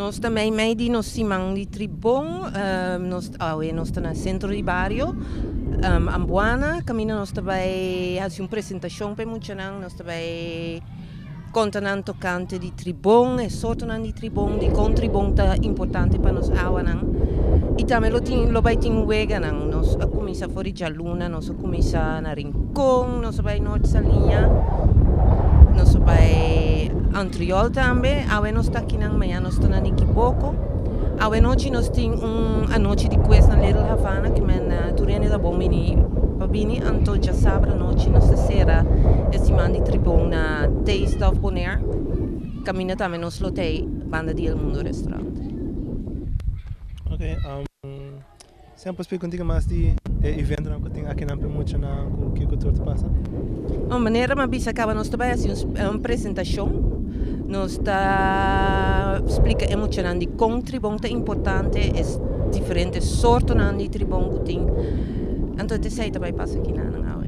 Nos ta meimei di nos siman di tribon. Nos awe nos ta na sentro di bario Ambuana. Kaminda nos ta bai hasi un presentashon pa e muchanan. Nos ta bai konta nan tokante di tribon, e sortonan di tribon, dikon tribon ta importante pa nos awanan. I tambe lo tin lo bai tin weganan. Nos a kuminsá for di djaluna, nos a kuminsá na Rincon, nos a bai Noord Saliña, nos a bai Antriol tambe. Awe nos ta akinan, mañana nos ta na Nikiboko. Awe nochi nos tin un anochi di kues na Little Havana, ke men tur hende ta bon bini pa bini. Anto djasabra anochi nos ta sera e siman di tribon na Taste of Bonaire. Kaminda tambe nos lo ta ei banda di El Mundo Restaurant. Ok, Siempre por splika un tiki mas di e eventonan ku tin akinan pa e muchanan ku kiko tur ta pasa? Un manera mi a bisa kaba nos ta bai hasi un presentashon, nos ta splika e muchanan di kon tribon ta importante, e diferente sortonan di tribon ku tin, anto esei ta bai pasa akinan awe.